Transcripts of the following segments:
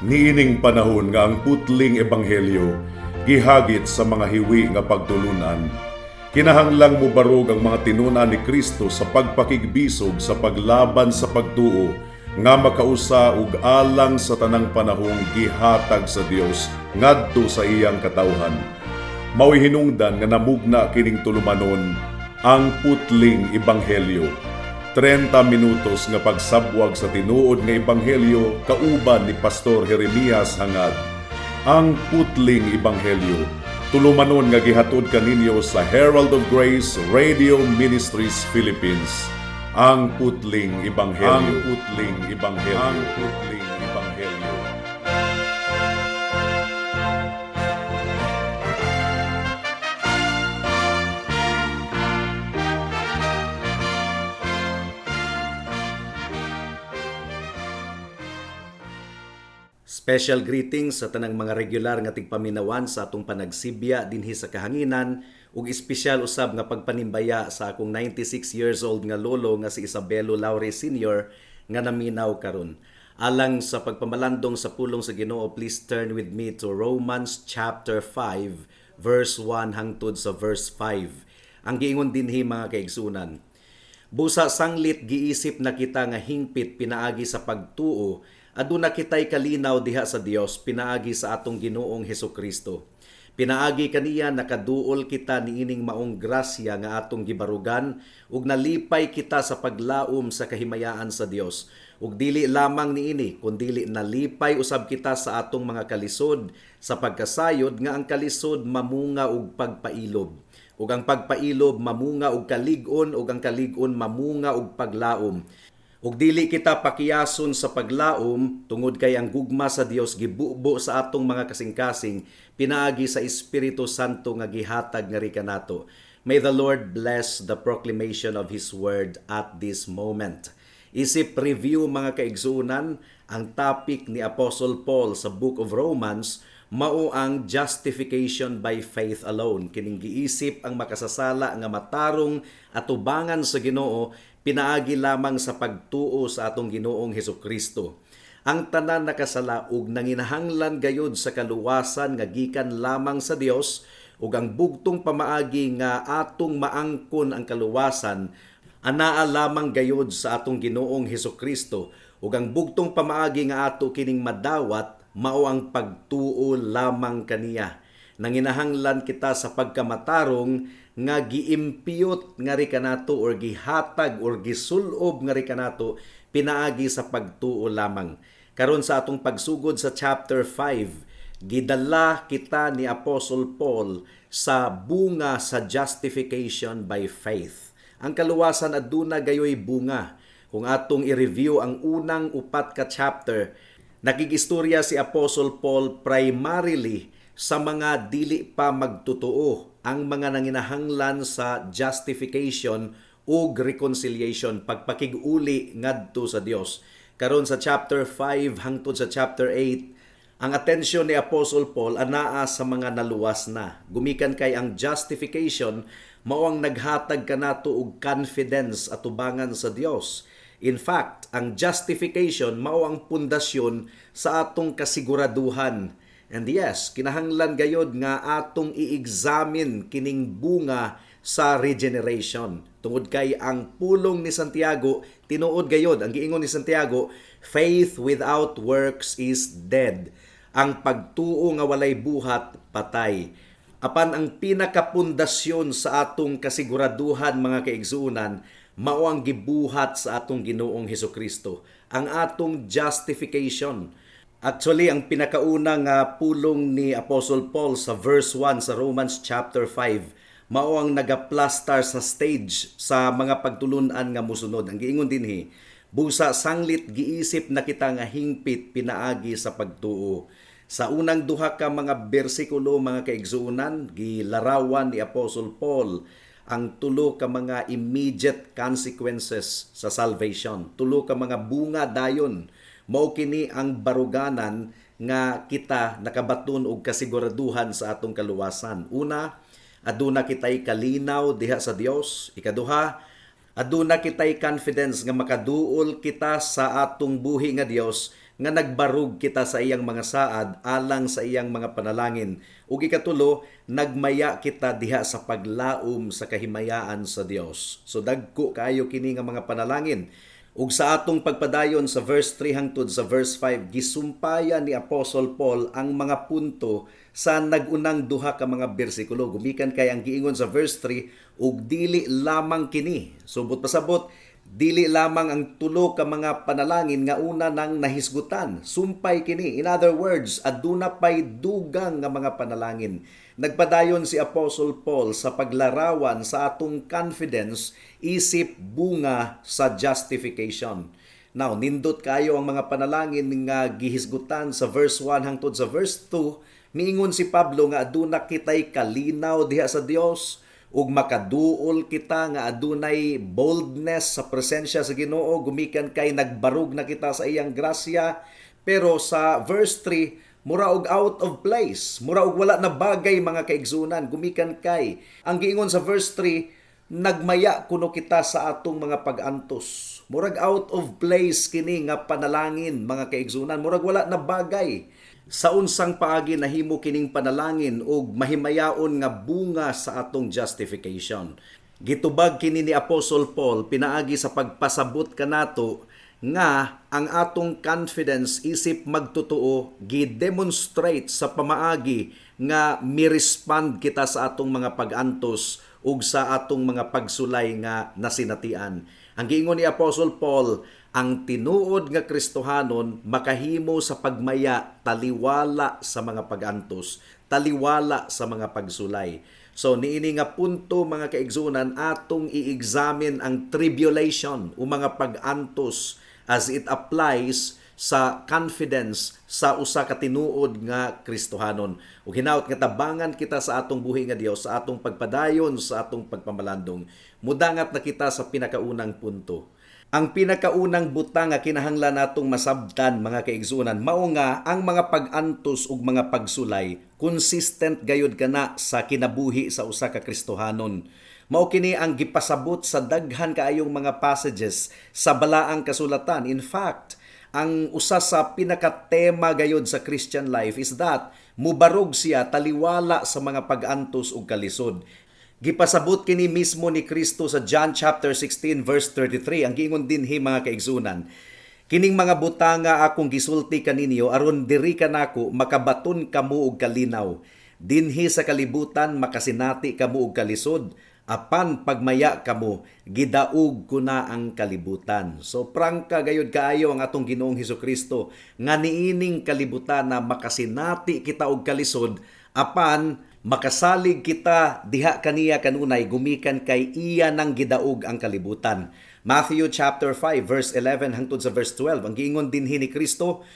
Niining panahon nga ang putling ebanghelyo gihagit sa mga hiwi nga pagtulunan, kinahanglang mubarog ang mga tinun-an ni Kristo sa pagpakigbisog sa paglaban sa pagtuo nga makausa ug alang sa tanang panahong gihatag sa Dios ngadto sa iyang katawhan. Mao'y hinungdan nga namugna kining tulumanon, Ang Putling Ebanghelyo. 30 minutos nga pagsabwag sa tinuod nga ebanghelyo kauban ni Pastor Jeremias Hangad. Ang Putling Ebanghelyo. Tulumanon nga gihatod kaninyo sa Herald of Grace Radio Ministries Philippines. Ang Putling Ebanghelyo. Ang Putling Ebanghelyo. Ang Putling Ebanghelyo. Special greetings sa tanang mga regular nga tigpaminawan sa atong panagsibya dinhi sa kahanginan ug espesyal usab nga pagpanimbaya sa akong 96 years old nga lolo nga si Isabelo Laure Sr. nga naminaw karon. Alang sa pagpamalandong sa pulong sa Ginoo, please turn with me to Romans chapter 5 verse 1 hangtod sa verse 5. Ang giingon dinhi, mga kaigsunan: "Busa sanglit giisip na kita nga hingpit pinaagi sa pagtuo, aduna kitay kalinaw diha sa Dios pinaagi sa atong Ginoong Hesus Kristo. Pinaagi kaniya nakaduol kita niining maong grasya nga atong gibarugan ug nalipay kita sa paglaom sa kahimayaan sa Dios. Ug dili lamang niini, kundili nalipay usab kita sa atong mga kalisod sa pagkasayod nga ang kalisod mamunga og pagpailob, ug ang pagpailob mamunga og kalig-on, ug ang kalig-on mamunga og paglaom. Ug dili kita pakiyason sa paglaom tungod kay ang gugma sa Dios gibubo sa atong mga kasing-kasing pinaagi sa Espiritu Santo nga gihatag ngari kanato." May the Lord bless the proclamation of His word at this moment. Isip review, mga kaigsunan, ang topic ni Apostle Paul sa Book of Romans mao ang justification by faith alone. Kining giisip ang makasasala nga matarong atubangan sa Ginoo pinaagi lamang sa pagtuo sa atong Ginoong Hesus Kristo. Ang tanan nakasala ug nanginahanglan gayud sa kaluwasan nga gikan lamang sa Dios, ug ang bugtong pamaagi nga atong maangkon ang kaluwasan anaa lamang gayud sa atong Ginoong Hesus Kristo, ug ang bugtong pamaagi nga ato kining madawat mao ang pagtuo lamang kaniya. Nanginahanglan kita sa pagkamatarong nga giimpiyot ngari kanato or gihatag or gisulob ngari kanato pinaagi sa pagtuo lamang. Karon sa atong pagsugod sa chapter 5, gidala kita ni Apostle Paul sa bunga sa justification by faith. Ang kaluwasan aduna gayoy bunga. Kung atong i-review ang unang upat ka chapter, nakigistorya si Apostle Paul primarily sa mga dili pa magtotoo, ang mga nanginahanglan sa justification ug reconciliation, pagpakig-uli ngadto sa Dios. Karon sa chapter 5 hangtod sa chapter 8, ang atensyon ni Apostle Paul anaa sa mga naluwas na. Gumikan kay ang justification mao ang naghatag kanato og confidence atubangan sa Dios. In fact, ang justification mao ang pundasyon sa atong kasiguraduhan. And yes, kinahanglan gayod nga atong i-examine kining bunga sa regeneration. Tungod kay ang pulong ni Santiago, tinuod gayod, ang giingon ni Santiago, "Faith without works is dead." Ang pagtuo nga walay buhat, patay. Apan ang pinakapundasyon sa atong kasiguraduhan, mga kaigsuonan, mao ang gibuhat sa atong Ginoong Hesus Kristo, ang atong justification. Actually, ang pinakauna nga pulong ni Apostle Paul sa verse 1 sa Romans chapter 5, mao ang nagaplastar sa stage sa mga pagtulunan nga musunod. Ang giingon dinhi, "Busa sanglit giisip na kita nga hingpit pinaagi sa pagtuo." Sa unang duha ka mga bersikulo, mga kaigsuonan, gilarawan ni Apostle Paul ang tulo ka mga immediate consequences sa salvation. Tulo ka mga bunga dayon. Mao kini ang baruganan nga kita nakabaton og kasiguraduhan sa atong kaluwasan. Una, aduna kitay kalinaw diha sa Dios. Ikaduha, aduna kitay confidence nga makaduol kita sa atong buhi nga Dios nga nagbarug kita sa iyang mga saad alang sa iyang mga panalangin. Ug ikatulo, nagmaya kita diha sa paglaom sa kahimayaan sa Dios. So dagko kaayo kini nga mga panalangin. Ug sa atong pagpadayon sa verse 3 hangtod sa verse 5, gisumpayan ni Apostle Paul ang mga punto sa nagunang duha ka mga bersikulo. Gumikan kay ang giingon sa verse 3, ug dili lamang kini. Subot pasabot, dili lamang ang tulo ka mga panalangin nga una nang nahisgutan. Sumpay kini. In other words, aduna pay dugang nga mga panalangin. Nagpadayon si Apostle Paul sa paglarawan sa atong confidence isip bunga sa justification. Now, nindot kayo ang mga panalangin nga gihisgutan sa verse 1 hangtod sa verse 2. Miingon si Pablo nga aduna kitay kalinaw diha sa Dios ug makaduol kita nga adunay boldness sa presensya sa Ginoo gumikan kay nagbarug na kita sa iyang grasya. Pero sa verse 3, mura og out of place, mura og wala na bagay, mga kaigsunan, gumikan kay ang giingon sa verse 3, nagmaya kuno kita sa atong mga pag-antos. Murag out of place kini nga panalangin, mga kaigsunan, murag wala na bagay. Sa unsang paagi nahimo kining panalangin og mahimayaon nga bunga sa atong justification? Gitubag kini ni Apostle Paul pinaagi sa pagpasabot kanato nga ang atong confidence isip magtotoo gi-demonstrate sa pamaagi nga mi-respond kita sa atong mga pag-antos ug sa atong mga pagsulay nga nasinatian. Ang giingon ni Apostle Paul, ang tinuod nga Kristohanon makahimo sa pagmaya taliwala sa mga pag-antos, taliwala sa mga pagsulay. So niini nga punto, mga kaigsunan, atong i-examine ang tribulation o mga pag-antos as it applies sa confidence sa usa ka tinuod nga Kristohanon. Ug hinaut nga tabangan kita sa atong buhi nga Dios sa atong pagpadayon sa atong pagpamalandong. Mudangat na kita sa pinakaunang punto. Ang pinakaunang butang nga kinahanglan natong masabtan, mga kaigsuonan, mao nga ang mga pag-antos ug mga pagsulay consistent gayud kana sa kinabuhi sa usa ka Kristohanon. Mao kini ang gipasabot sa daghan kaayong mga passages sa Balaang Kasulatan. In fact, ang usa sa pinakatema gayod sa Christian life is that mubarog siya taliwala sa mga pag-antos ug kalisod. Gipasabot kini mismo ni Kristo sa John chapter 16 verse 33. Ang giingon dinhi, mga kaigsunan, "Kining mga butanga akong gisulti kaninyo aron diri kanako makabaton kamo og kalinaw. Dinhi sa kalibutan makasinati kamo og kalisod, apan pagmaya kamo, gidaog ko na ang kalibutan." So prangka gayud kaayo ang atong Ginoong Hesukristo nga niining kalibutan na makasinati kita og kalisod, apan makasalig kita diha kaniya kanunay gumikan kay iya nang gidaog ang kalibutan. Matthew chapter 5 verse 11 hangtod sa verse 12. Ang giingon dinhi ni Kristo,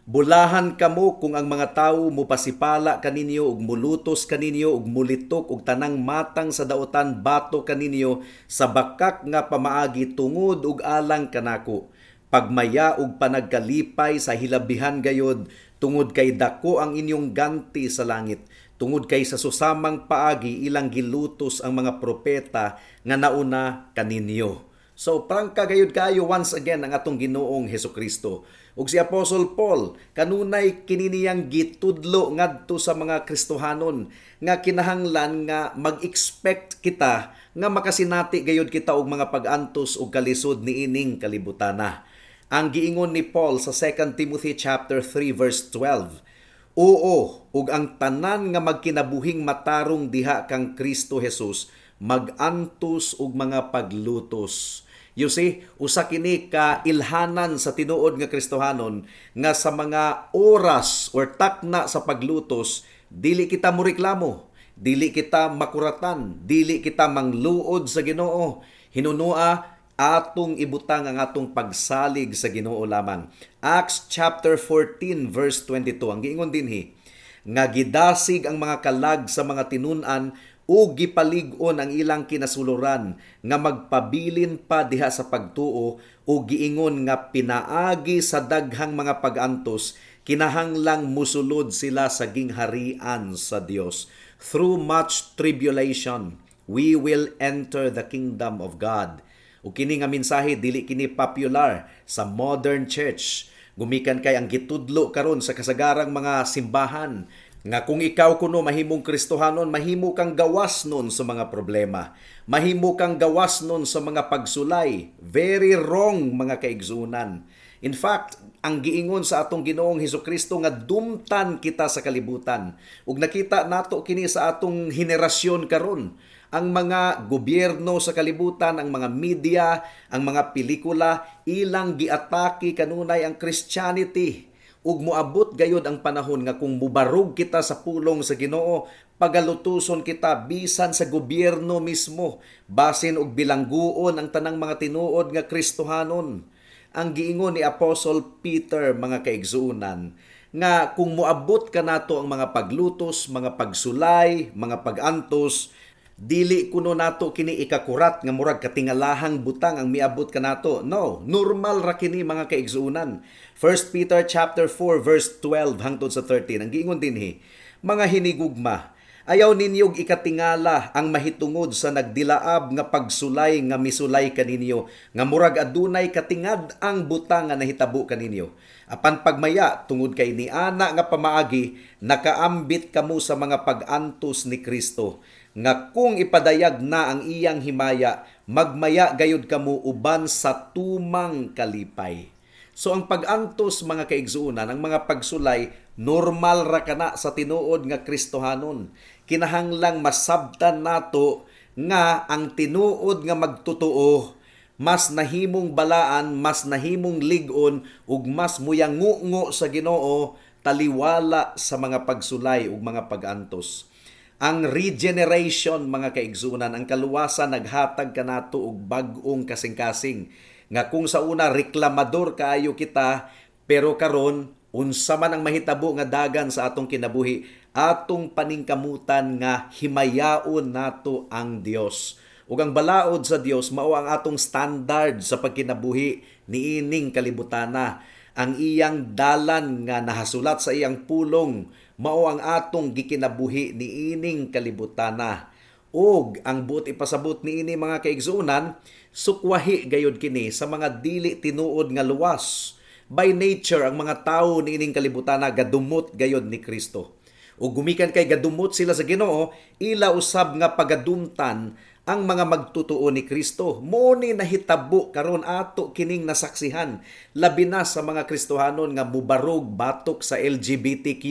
"Bulahan kamo kung ang mga tawo mopasipala kaninyo ug mulutos kaninyo ug mulitok og tanang matang sa daotan batok kaninyo sa bakak nga pamaagi tungod ug alang kanako. Pagmaya ug panagkalipay sa hilabihan gayod tungod kay dako ang inyong ganti sa langit, tungod kay sa susamang paagi ilang gilutos ang mga propeta nga nauna kaninyo." So prangka gayud kayo once again ang atong Ginoong Hesukristo. Ug si Apostle Paul kanunay kini niyang gitudlo ngadto sa mga Kristohanon nga kinahanglan nga mag-expect kita nga makasinati gayud kita og mga pag-antos ug kalisod niining kalibutana. Ang giingon ni Paul sa 2 Timothy chapter 3 verse 12, "Oo, ug ang tanan nga magkinabuhing matarong diha kang Kristo Jesus magantos og mga paglutos." You see, usa kini ka ilhanan sa tinuod nga Kristohanon nga sa mga oras or takna sa paglutos, dili kita moreklamo, dili kita makuratan, dili kita mangluod sa Ginoo. Hinunua atong ibutang ang atong pagsalig sa Ginoo lamang. Acts chapter 14 verse 22, ang giingon dinhi nga gidasig ang mga kalag sa mga tinun-an ug gipalig-on ang ilang kinasuluran nga magpabilin pa diha sa pagtuo ug giingon nga pinaagi sa daghang mga pag-antos kinahanglang musulod sila sa gingharian sa Dios. Through much tribulation we will enter the kingdom of God. Ug kini nga mensahe dili kini popular sa modern church. Gumikan kay ang gitudlo karon sa kasagarang mga simbahan nga kung ikaw kuno mahimong Kristohanon, mahimo kang gawas nun sa mga problema. Mahimo kang gawas nun sa mga pagsulay. Very wrong, mga kaigsunan. In fact, ang giingon sa atong Ginoong Hesukristo nga dumtan kita sa kalibutan. Ug nakita nato kini sa atong henerasyon karon. Ang mga gobyerno sa kalibutan, ang mga media, ang mga pelikula, ilang giatake kanunay ang Christianity. Ug moabot gayod ang panahon nga kung mubarog kita sa pulong sa Ginoo, pagalutuson kita bisan sa gobyerno mismo, basin og bilangguon ang tanang mga tinuod nga Kristohanon. Ang giingon ni Apostle Peter, mga kaigsuonan, nga kung moabot kanato ang mga paglutos, mga pagsulay, mga pagantos, dili kuno nato kini ikakurat nga murag katingalahang butang ang miabot kanato. No, normal ra kini, mga kaigsuonan. 1 Peter chapter 4 verse 12 hangtod sa 13. Ang giingon dinhi, "Mga hinigugma, ayaw ninyog ikatingala ang mahitungod sa nagdilaab nga pagsulay nga misulay kaninyo, nga murag adunay katingad ang butang nga nahitabo kaninyo. Apan pagmaya tungod kay niana nga pamaagi nakaambit kamo sa mga pag-antos ni Kristo, nga kung ipadayag na ang iyang himaya, magmaya gayud kamo uban sa tumang kalipay." So ang pag-antos, mga kaigsuonan, ang mga pagsulay, normal ra kana sa tinuod nga Kristohanon. Kinahanglang masabtan nato nga ang tinuod nga magtotoo mas nahimong balaan, mas nahimong lig-on ug mas muyangungo sa Ginoo taliwala sa mga pagsulay ug mga pag-antos. Ang regeneration, mga kaigsunan, ang kaluwasan naghatag kanato og bag-ong kasing-kasing. Nga kung sa una reklamador kaayo kita, pero karon unsa man ang mahitabo nga dagan sa atong kinabuhi, atong paningkamutan nga himayaon nato ang Dios. Ug ang balaod sa Dios mao ang atong standard sa pagkinabuhi niining kalibutana. Ang iyang dalan nga nahasulat sa iyang pulong mao ang atong gikinabuhi niining kalibutana. Og ang buot ipasabot niini, mga kaigsuonan, sukwahi gayud kini sa mga dili tinuod nga luwas. By nature, ang mga tawo niining kalibutana gadumot gayud ni Kristo. Ug gumikan kay gadumot sila sa Ginoo, ila usab nga pagadumtan ang mga magtotoo ni Kristo. Mao ni nahitabo karon, ato kining nasaksihan, labi na sa mga Kristohanon nga mubarog batok sa LGBTQ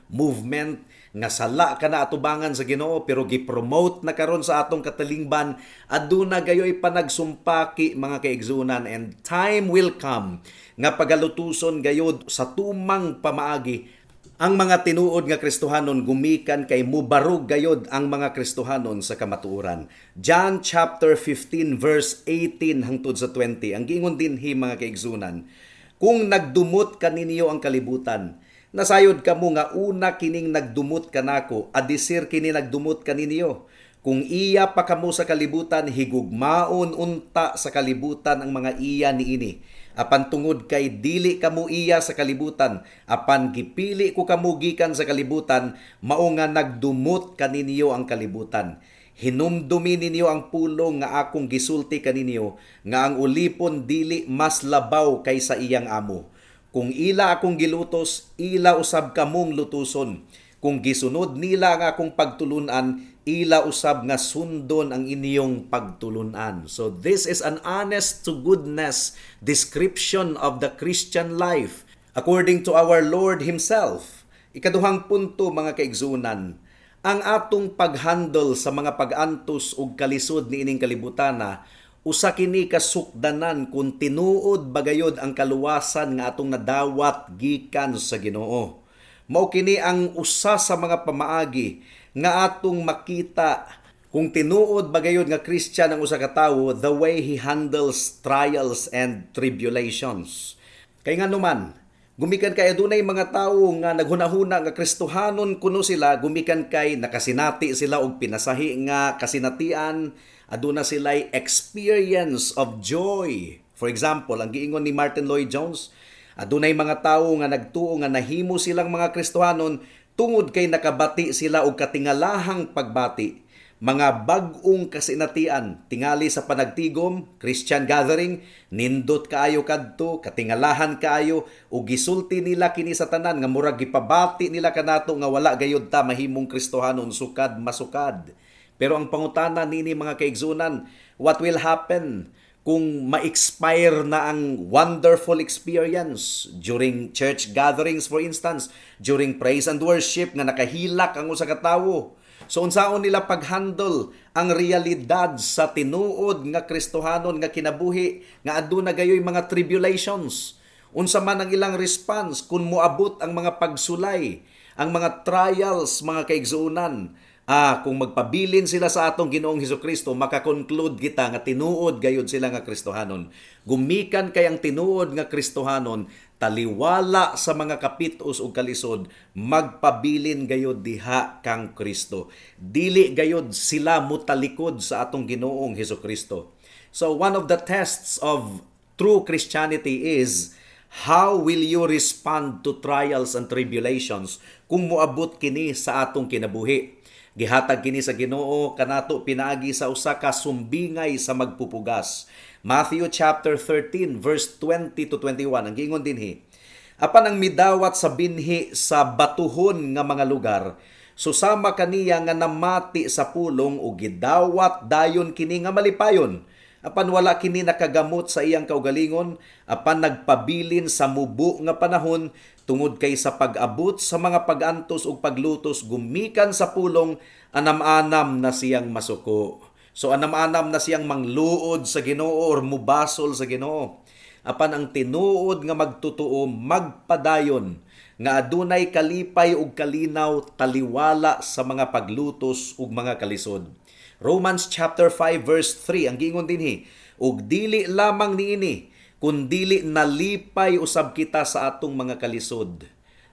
movement nga sala kana atubangan sa Ginoo pero gi-promote na karon sa atong katalingban. Aduna gayoy panagsumpaki, mga kaigsunan, and time will come nga pagalutuson gayod sa tumang pamaagi ang mga tinuod nga Kristohanon gumikan kay mubarog gayod ang mga Kristohanon sa kamatuoran. John chapter 15 verse 18 hangtod sa 20. Ang giingon dinhi, mga kaigsunan, "Kung nagdumot kaninyo ang kalibutan, nasayod kamo nga una kining nagdumot kanako, adisir kini nagdumot kaninyo. Kung iya pa kamo sa kalibutan, higugmaon unta sa kalibutan ang mga iya niini. Apan tungod kay dili kamo iya sa kalibutan, apan gipili ko kamo gikan sa kalibutan, mao nga nagdumot kaninyo ang kalibutan. Hinumdumi ninyo ang pulong nga akong gisulti kaninyo, nga ang ulipon dili mas labaw kaysa iyang amo. Kung ila akong gilutos, ila usab kamong lutuson. Kung gisunod nila ang akong pagtulunan, ila usab nga sundon ang inyong pagtulunan." So this is an honest to goodness description of the Christian life according to our Lord himself. Ikaduhang punto, mga kaigsunan, ang atong paghandle sa mga pag-antos ug kalisod niining kalibutana usa kini kasukdanan kung tinuod bagayod ang kaluwasan nga atong nadawat gikan sa Ginoo. Mao kini ang usa sa mga pamaagi nga atong makita kung tinuod bagayod nga Christian ang usa ka tawo, the way he handles trials and tribulations. Kay nganuman, gumikan kay adunay mga tawo nga naghunahuna nga Kristohanon kuno sila gumikan kay nakasinati sila og pinasahi nga kasinatian, aduna sila'y experience of joy. For example, ang giingon ni Martin Lloyd Jones, adunay mga tawo nga nagtuo nga nahimo silang mga Kristohanon tungod kay nakabati sila og katingalahang pagbati. Mga bag-ong kasinatian tingali sa panagtigom, Christian gathering, nindot kaayo kadto, katingalahan kaayo, ug gisulti nila kini sa tanan nga murag gipabati nila kanato nga wala gayud ta mahimong Kristohanon sukad masukad. Pero ang pangutana nini, mga kaigsunan, what will happen kung ma-expire na ang wonderful experience during church gatherings, for instance, during praise and worship nga nakahilak ang usa ka tawo? So unsaon nila paghandle ang realidad sa tinuod nga Kristohanon nga kinabuhi nga aduna gayoy mga tribulations? Unsa man ang ilang response kung moabot ang mga pagsulay, ang mga trials, mga kaigsuonan? Kung magpabilin sila sa atong Ginoong Hesukristo, makakonclude kita nga tinuod gayud sila nga Kristohanon. Gumikan kay ang tinuod nga Kristohanon, taliwala sa mga kapitos ug kalisod, magpabilin gayud diha kang Kristo. Dili gayud sila mutalikod sa atong Ginoong Hesukristo. So one of the tests of true Christianity is how will you respond to trials and tribulations kung moabot kini sa atong kinabuhi. Gihatag kini sa Ginoo kanato pinaagi sa usa ka sumbingay sa magpupugas. Matthew chapter 13 verse 20 to 21 ang giingon dinhi. "Apan ang midawat sa binhi sa batuhon nga mga lugar, susama kaniya nga namati sa pulong ug gidawat dayon kini nga malipayon. Apan wala kini nakagamot sa iyang kaugalingon, apan nagpabilin sa mubo nga panahon, tungod kay sa pag-abot sa mga pag-antos ug paglutos gumikan sa pulong, anam-anam na siyang masuko." So anam-anam na siyang mangluod sa Ginoo or mubasol sa Ginoo. "Apan ang tinuod nga magtotoo magpadayon nga adunay kalipay ug kalinaw taliwala sa mga paglutos ug mga kalisod. Romans chapter 5 verse 3 ang giingon dinhi, "Ug dili lamang niini, kundili nalipay usab kita sa atong mga kalisod.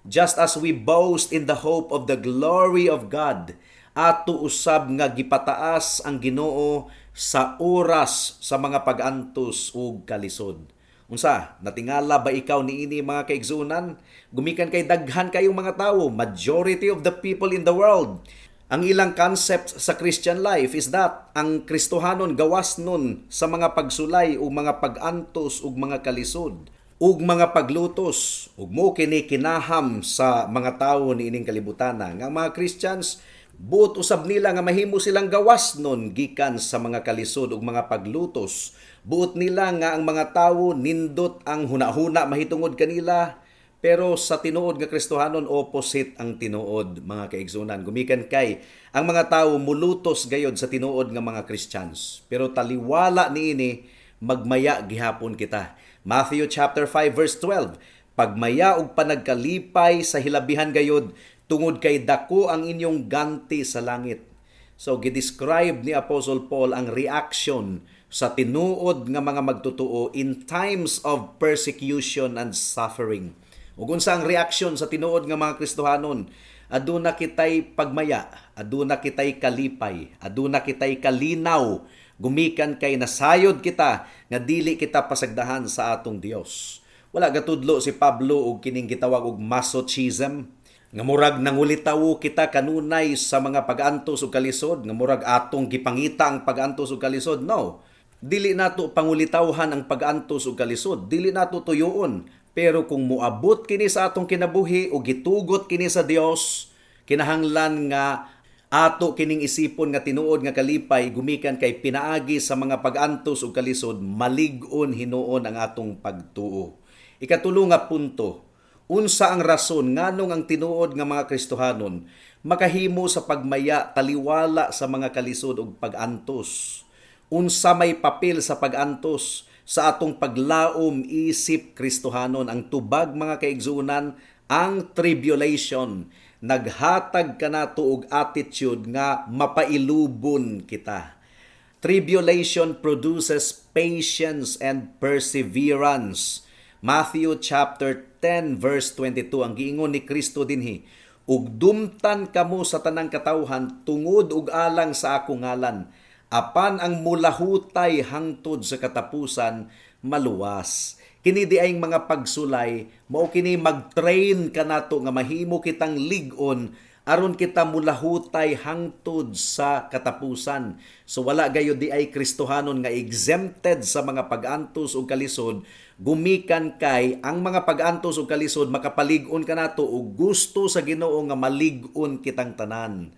Just as we boast in the hope of the glory of God, ato usab nga gipataas ang Ginoo sa oras sa mga pag-antos ug kalisod." Unsa, natingala ba ikaw niini, mga kaigsuonan? Gumikan kay daghan kayong mga tawo, majority of the people in the world, ang ilang concept sa Christian life is that ang Kristohanon gawas nun sa mga pagsulay o mga pag-antos ug mga kalisod ug mga paglutos, ug mo kini kinaham sa mga tawo niining kalibutan nga mga Christians, buot usab nila nga mahimo silang gawas nun gikan sa mga kalisod ug mga paglutos. Buot nila nga ang mga tawo nindot ang hunahuna mahitungod kanila. Pero sa tinuod nga Kristohanon, opposite ang tinuod, mga kaigsunan. Gumikan kay ang mga tawo mulutos gayod sa tinuod nga mga Christians. Pero taliwala niini, magmaya gihapon kita. Matthew chapter 5 verse 12, "Pagmaya ug panagkalipay sa hilabihan gayod tungod kay dako ang inyong ganti sa langit." So gidescribe ni Apostle Paul ang reaction sa tinuod nga mga magtotoo in times of persecution and suffering. Ug unsa ang reaksyon sa tinuod nga mga Kristohanon? Aduna kitay pagmaya, aduna kitay kalipay, aduna kitay kalinaw gumikan kay nasayod kita nga dili kita pasagdahan sa atong Dios. Wala gatudlo si Pablo og kining gitawag og masochism nga murag nangulitaw kita kanunay sa mga pag-antos ug kalisod, nga murag atong gipangita ang pag-antos ug kalisod. No. Dili nato pangulitawhan ang pag-antos ug kalisod, dili nato tuyoon. Pero kung moabot kini sa atong kinabuhi o gitugot kini sa Dios, kinahanglan nga ato kining isipon nga tinuod nga kalipay gumikan kay pinaagi sa mga pag-antos ug kalisod, malig-on hinuon ang atong pagtuo. Ikatulo nga punto, unsa ang rason nganong ang tinuod nga mga Kristohanon makahimo sa pagmaya taliwala sa mga kalisod ug pag-antos? Unsa may papel sa pag-antos sa atong paglaom isip Kristohanon? Ang tubag, mga kaigsuonan, ang tribulation naghatag kanato og attitude nga mapailubon kita. Tribulation produces patience and perseverance. Matthew chapter 10 verse 22 ang giingon ni Kristo dinhi, "Ug dumtan kamo sa tanang katawhan tungod ug alang sa akong ngalan. Apan ang mulahutay hangtod sa katapusan maluwas." Kini diayng mga pagsulay mao kini mag-train kanato nga mahimo kitang lig-on aron kita mulahutay hangtod sa katapusan. So wala gayud diay Kristohanon nga exempted sa mga pag-antos ug kalisod, gumikan kay ang mga pag-antos ug kalisod makapalig-on kanato, ug gusto sa Ginoo nga malig-on kitang tanan.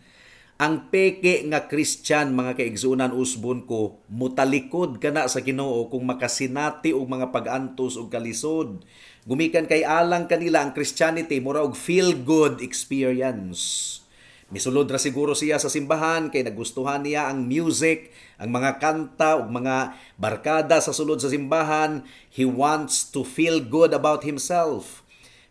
Ang peke nga Christian, mga kaigsuonan, usbon ko, mutalikod kana sa Ginoo kung makasinati og mga pag-antos ug kalisod. Gumikan kay alang kanila ang Christianity mura og feel good experience. Misulod ra siguro siya sa simbahan kay nagustuhan niya ang music, ang mga kanta ug mga barkada sa sulod sa simbahan. He wants to feel good about himself.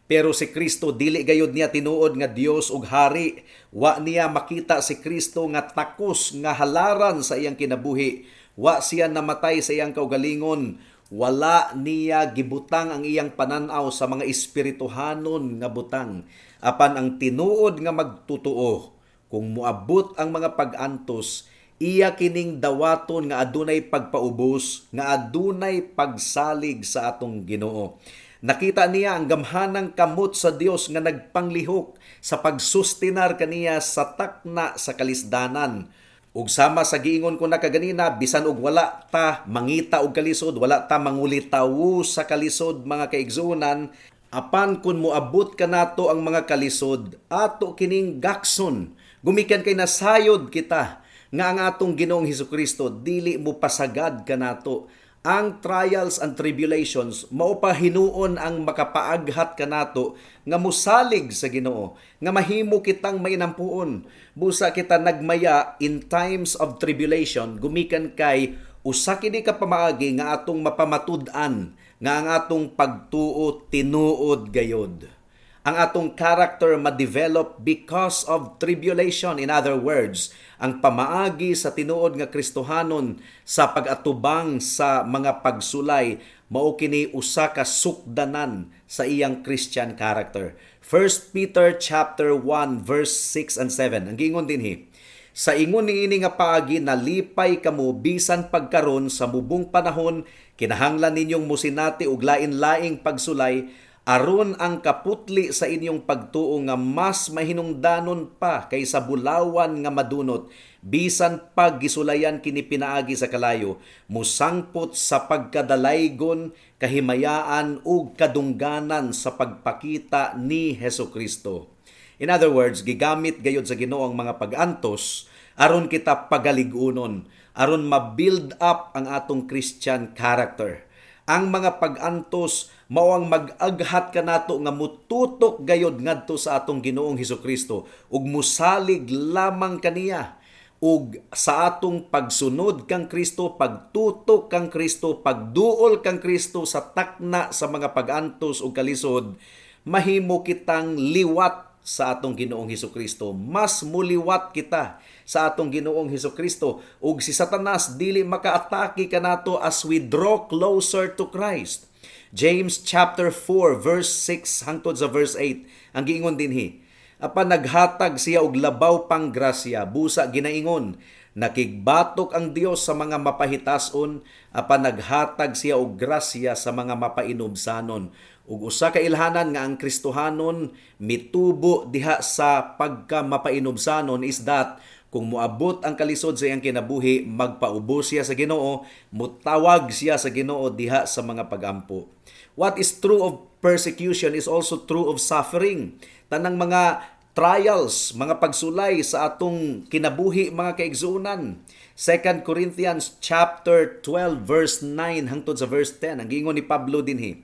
Pero si Kristo, dili gayud niya tinuod nga Dios ug hari. Wa niya makita si Kristo nga takos nga halaran sa iyang kinabuhi. Wa siya namatay sa iyang kaugalingon. Wala niya gibutang ang iyang pananaw sa mga espirituhanon nga butang. Apan ang tinuod nga magtutuo, kung moabot ang mga pag-antos, iya kining dawaton nga adunay pagpaubos, nga adunay pagsalig sa atong Ginoo. Nakita niya ang gamhanang kamot sa Dios nga nagpanglihok sa pagsustinar kaniya sa takna sa kalisdanan. Ug sama sa giingon ko na kaganina, bisan og wala ta mangita og kalisod, wala ta mangulitaw sa kalisod, mga kaigsuonan, apan kun moabot kanato ang mga kalisod, ato kining gakson. Gumikan kay nasayod kita nga ang atong Ginoong Hesukristo dili mo pasagad kanato. Ang trials and tribulations mao pa hinuon ang makapaaghat kanato nga musalig sa Ginoo, nga mahimo kitang mainampuon. Busa kita nagmaya in times of tribulation, gumikan kay usa kini ka pamaagi nga atong mapamatud-an nga ang atong pagtuo tinuod gayod. Ang atong character ma-develop because of tribulation. In other words, ang pamaagi sa tinuod nga Kristohanon sa pag-atubang sa mga pagsulay mao kini usa ka sukdanan sa iyang Christian character. 1 Peter chapter 1 verse 6 and 7. Ang giingon dinhi, "Sa ingon niini nga paagi nalipay kamo, bisan pagkaron sa mubong panahon kinahanglan ninyong musinati og lain-laing pagsulay, aron ang kaputli sa inyong pagtuo nga mas mahinungdanon pa kaysa bulawan nga madunot bisan pag gisulayan kini pinaagi sa kalayo, musangpot sa pagkadalaygon, kahimayaan ug kadungganan sa pagpakita ni Hesus Kristo." In other words, gigamit gayud sa Ginoo ang mga pag-antos aron kita pagalig-unon, aron ma-build up ang atong Christian character. Ang mga pag-antos mao ang mag-aghat kanato nga mututok gayod ngadto sa atong Ginoong Hesukristo ug musalig lamang kaniya. Ug sa atong pagsunod kang Kristo, pagtutok kang Kristo, pagduol kang Kristo sa takna sa mga pag-antos ug kalisod, mahimo kitang liwat sa atong Ginoong Hesukristo. Mas muliwat kita sa atong Ginoong Hesukristo ug si Satanas dili makaatake kanato as we draw closer to Christ. James chapter 4 verse 6 hangtod sa verse 8. Ang giingon dinhi, "Apan naghatag siya og labaw pang grasya, busa ginaingon, nakigbatok ang Dios sa mga mapahitason, apan naghatag siya og grasya sa mga mapainubsanon." Ug usa ka ilhanan nga ang Kristohanon mitubo diha sa pagka mapainubsanon is that kung moabot ang kalisod sa iyang kinabuhi, magpaubos siya sa Ginoo, mutawag siya sa Ginoo diha sa mga pagampo. What is true of persecution is also true of suffering. Tanang mga trials, mga pagsulay sa atong kinabuhi, mga kaigsuonan. 2 Corinthians chapter 12 verse 9 hangtod sa verse 10. Ang giingon ni Pablo dinhi,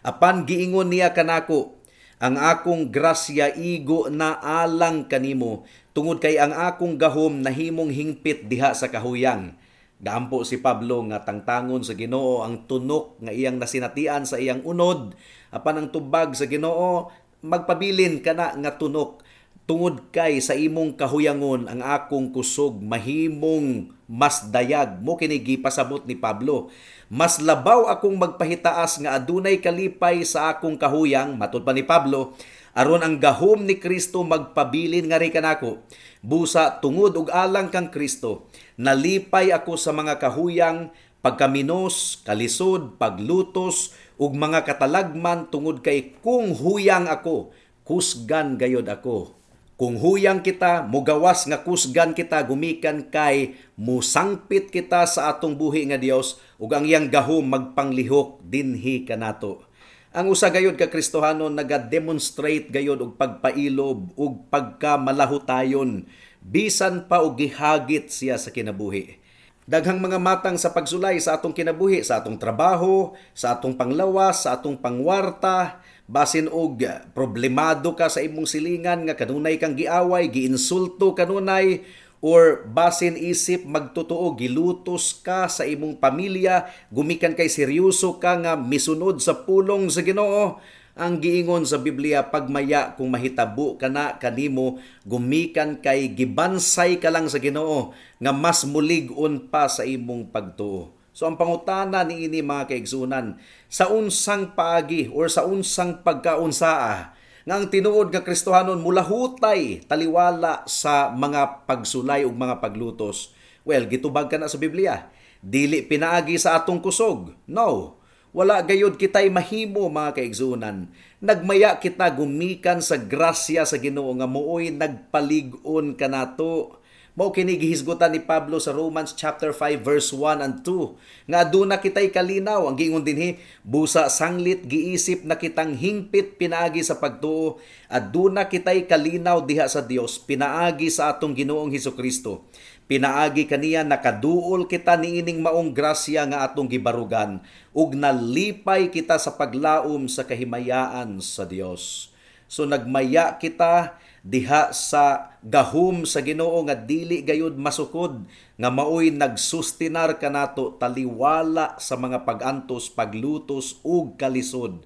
"Apan giingon niya kanako, ang akong grasya igo na alang kanimo, tungod kay ang akong gahom nahimong hingpit diha sa kahuyang." Gaampo si Pablo nga tangtangon sa Ginoo ang tunok nga iyang nasinatian sa iyang unod. Apan ang tubag sa Ginoo, magpabilin kana nga tunok, tungod kay sa imong kahuyangon ang akong kusog mahimong mas dayag. Mo kini gipasabot ni Pablo. Mas labaw akong magpahitaas nga adunay kalipay sa akong kahuyang, matud pa ni Pablo, aron ang gahom ni Kristo magpabilin ngari kanako. Busa tungod ug alang kang Kristo, nalipay ako sa mga kahuyang, Pagkaminos, kalisod, paglutos ug mga katalagman tungod kay kung huyang ako, kusgan gayod ako. Kung huyang kita, mugawas nga kusgan kita gumikan kay musangpit kita sa atong buhi nga Dios ug ang iyang gahom magpanglihok dinhi kanato. Ang usa gayod ka Kristohanon naga-demonstrate gayod og pagpailob ug pagkamalahutayon bisan pa og gihagit siya sa kinabuhi. Daghang mga matang sa pagsulay sa atong kinabuhi, sa atong trabaho, sa atong panglawas, sa atong pangwarta, basin og problemado ka sa imong silingan nga kanunay kang giaway, giinsulto kanunay, or basin isip magtotoo gilutos ka sa imong pamilya, gumikan kay seryoso ka nga misunod sa pulong sa Ginoo. Ang giingon sa Biblia, pagmaya kung mahitabo kana kanimo, gumikan kay gibansay ka lang sa Ginoo nga mas mulig-on pa sa imong pagtuo. So ang pangutana niini, mga kaigsunan, sa unsang paagi or sa unsang pagkaunsaa nga ang tinuod nga Kristohanon mulahutay taliwala sa mga pagsulay ug mga paglutos? Well, gitubag kana sa Biblia. Dili pinaagi sa atong kusog. No. Wala gayod kita'y mahimo, mga kaigsunan. Nagmaya kita gumikan sa grasya sa Ginoo nga mooy nagpalig-on kanato. Mao kini gihisgutan ni Pablo sa Romans chapter 5 verse 1 and 2 nga aduna kita'y kalinaw. Ang giingon dinhi, busa sanglit giisip na kitang hingpit pinaagi sa pagtuo, aduna kita'y kalinaw diha sa Dios pinaagi sa atong Ginoong Hesukristo. Pinaagi kaniya nakaduol kita niining maong grasya nga atong gibarugan ug nalipay kita sa paglaom sa kahimayaan sa Dios. So nagmaya kita diha sa gahom sa Ginoo nga dili gayud masukod, nga maoy nagsustinar kanato taliwala sa mga pag-antos, paglutos ug kalisod.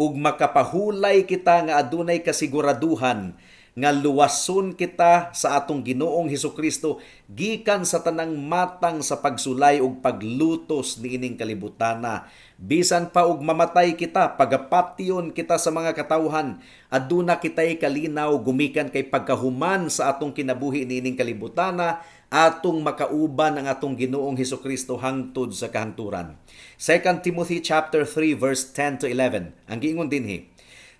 Ug makapahulay kita nga adunay kasiguraduhan nga luwason kita sa atong Ginoong Hesukristo gikan sa tanang matang sa pagsulay ug paglutos niining kalibutana. Bisan pa og mamatay kita, pagapatyon kita sa mga katawhan, aduna kitay kalinaw gumikan kay pagkahuman sa atong kinabuhi niining kalibutana, atong makauban ang atong Ginoong Hesukristo hangtod sa kahangturan. 2 Timothy chapter 3 verse 10 to 11. Ang giingon dinhi,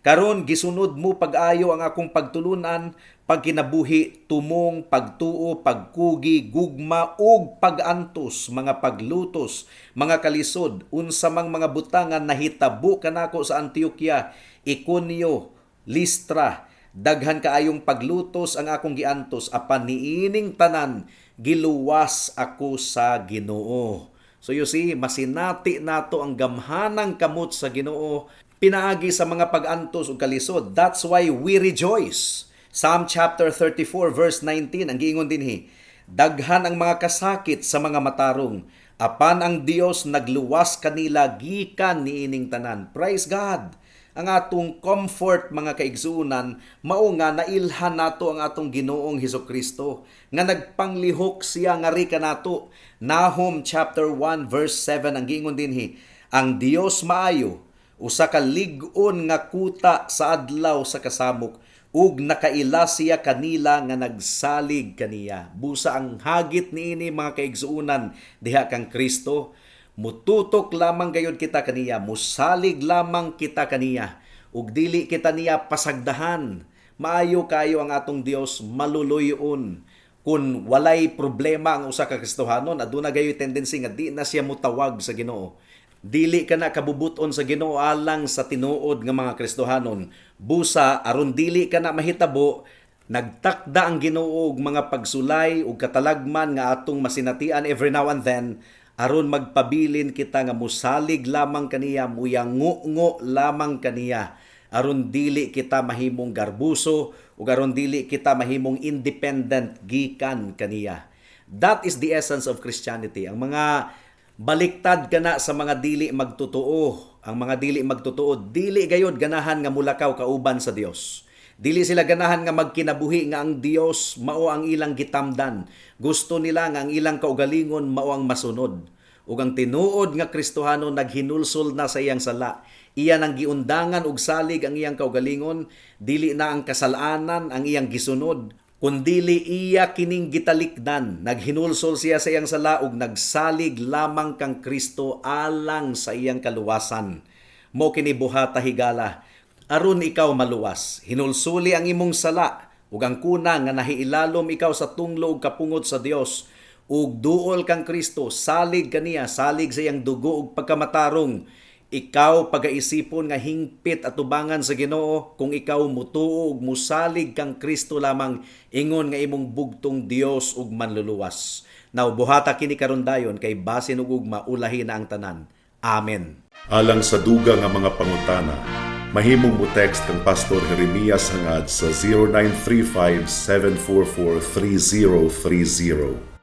karon gisunod mo pag-ayo ang akong pagtulunan, pagkinabuhi, tumong, pagtuo, pagkugi, gugma ug pag-antos, mga paglutos, mga kalisod, unsa mang mga butangan nahitabo kanako sa Antioquia, Iconio, Listra. Daghan kaayong paglutos ang akong giantos, apan niining tanan giluwas ako sa Ginoo. So you see, masinati nato ang gamhanang kamot sa Ginoo pinaagi sa mga pag-antos ug kalisod. That's why we rejoice. Psalm chapter 34 verse 19, ang giingon dinhi, daghan ang mga kasakit sa mga matarong, apan ang Dios nagluwas kanila gikan niining tanan. Praise God. Ang atong comfort, mga kaigsuonan, mao nga nailhan nato ang atong Ginoong Hesukristo nga nagpanglihok siya ngari kanato. Nahum chapter 1 verse 7, ang giingon dinhi, ang Dios maayo, usa ka lig-on nga kuta sa adlaw sa kasamok, ug nakaila siya kanila nga nagsalig kaniya. Busa ang hagit niini, mga kaigsuonan, diha kang Kristo, mututok lamang gayud kita kaniya, musalig lamang kita kaniya, ug dili kita niya pasagdahan. Maayo kayo ang atong Dios, maluluyon. Kung walay problema ang usa ka Kristohanon, aduna gayoy tendency nga di na siya mutawag sa Ginoo. Dili ka na kabubuton sa Ginoo alang sa tinuod nga mga Kristohanon. Busa aron dili ka na mahitabo, nagtakda ang Ginoo og mga pagsulay ug katalagman nga atong masinatian every now and then aron magpabilin kita nga musalig lamang kaniya, muyango-ngo lamang kaniya, aron dili kita mahimong garbuso ug aron dili kita mahimong independent gikan kaniya. That is the essence of Christianity. Ang mga baliktad kana sa mga dili magtotoo. Ang mga dili magtotoo, dili gayod ganahan nga mulakaw kauban sa Dios. Dili sila ganahan nga magkinabuhi nga ang Dios mao ang ilang gitamdan. Gusto nila nga ang ilang kaugalingon mao ang masunod. Ug ang tinuod nga Kristohano naghinulsol na sa iyang sala. Iya nang giundangan og salig ang iyang kaugalingon, dili na ang kasalanan ang iyang gisunod, Kundili iya kining gitalikdan, naghinulsol siya sa iyang sala ug nagsalig lamang kang Kristo alang sa iyang kaluwasan. Mao kini buhata, higala, aron ikaw maluwas. Hinulsuli ang imong sala ug ang kuna nga nahiilalom ikaw sa tunglo ug kapungot sa Dios ug duol kang Kristo, salig kaniya, salig sa iyang dugo ug pagkamatarong. Ikaw pagaisipon nga hingpit atubangan sa Ginoo kung ikaw mutuo ug musalig kang Kristo lamang ingon nga imong bugtong Dios ug manluluwas. Now buhata kini karon dayon kay basin ug ugma ulahi na ang tanan. Amen. Alang sa dugang nga mga pangutana, mahimong mo text kang Pastor Jeremias Hangad sa 0935 744 3030.